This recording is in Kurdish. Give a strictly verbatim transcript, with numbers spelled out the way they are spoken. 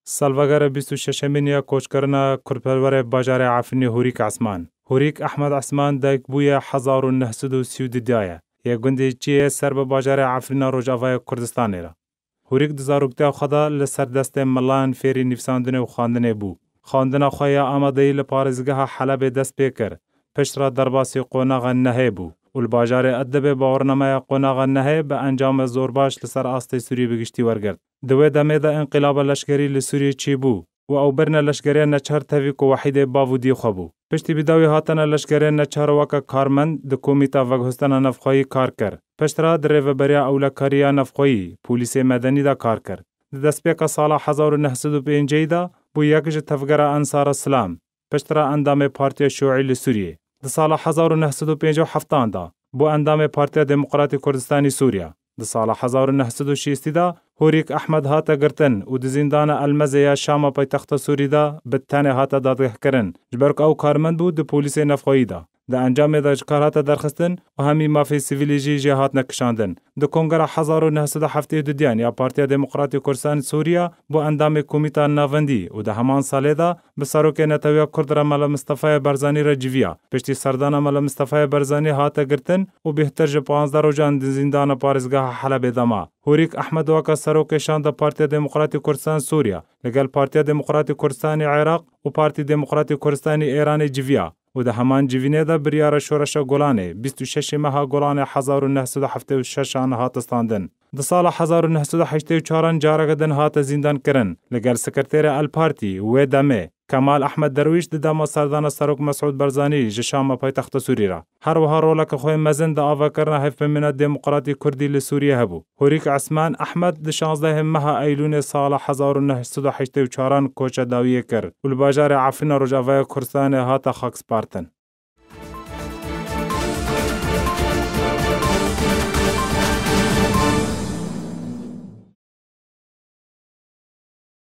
Salvegera bîst û şeşemîn ya koçkirina kurdperwerê bajarê Efrînê Hûrîk Esman. Hûrîk Ehmed Esman dayik bûye hezar û neh sed û sî û du de ye. Yê gundê Çiyê ser bi bajarê Efrîna Rojavayê Kurdistanê re. Hûrîk di zaroktiya xwe de li ser destê milayan fêrî nivîsandinê û xwendinê bû. Xwendina xwe ya amadeyî li parêzgeha Helebê dest pê kir. Pişt re derbasî qonaxa nehê bû û li bajarê Edibê bawernameya qonaxa nehê bi encamê zorbaş li ser astê Sûriyê bi giştî wergirt. Di wê demê de înqilaba leşkerî li Sûriyê çêbû û ew birine leşkeriya neçar tevî ku wehîdê bav û diyê xwe bû. Piştî bi dawî hatine leşkerê neçar weke karmend di Komîta Veguhestina Navxweyî kar kir. Pişt re di rêveberiya ewlekariya navxweyî, polîsê medenî de kar kir. Di destpêka sala hezar û neh sed û pêncî de bû yek ji tevgera Ensar Islam. Piştre endamê Partiya Şûî li Sûriyê. Di sala hezar û neh sed û pêncî û heft de bû endamê Partiya Demokratî Kurdistanî Sûriya. Di sala hezar û neh sed û şêstî de Hûrîk Ehmed hate girtin û di zîndana Elmezê ya Şama paytexta Sûrî de bi tenê hate dadgehkirin, ji ber ku ew karmend bû di polîsê navxweyî de. Di encamê de ji kar hate derxistin û hemî mafê sivîlî jî jê hatine kişandin. Di Kongera hezar û neh sed û heftê û du diyan ya Partiya Demokratî Kurdistan Sûriya bû endamê Komîta Navendî û di heman salê de bi Serokê Netewiya Kurd re Mela Mistefaya Barzanî re civiya. Piştî serdana Mela Mistefaya Barzanî hate girtin û bêhtir ji panzdeh rojan di zîndana parêzgeha Helebê de ma. Hûrîk Ehmed weke serokê şanda Partiya Demokratî Kurdistan Sûriya li gel Partiya Demokratî Kurdistanê Iraq û Partî Demokratî Kurdistanê Êranê civiya û di heman civînê de biryara Şoreşa Golanê bîst û şeşê meha Golanê hezar û neh sed û heftê û şeşan hate standin. Di sala hezar û neh sed û heştê û çaran careke din hate zîndan kirin. Li gel sekreterê El Partî wê demê Kemal Ehmed Derwîş di dema serdana Serok Mesûd Barzanî ji Şama paytexta Sûrî re. Her wiha roleke xwe mezin di avakirina hevpeyvîna demokratî kurdî li Sûriyê hebû. Hûrîk Esman Ehmed di şazdehê meha Eylûnê sala hezar û neh sed û heştê û çaran koça dawiyê kir û li bajarê Efrîna Rojavaya Kurdistanê hate xakspartin.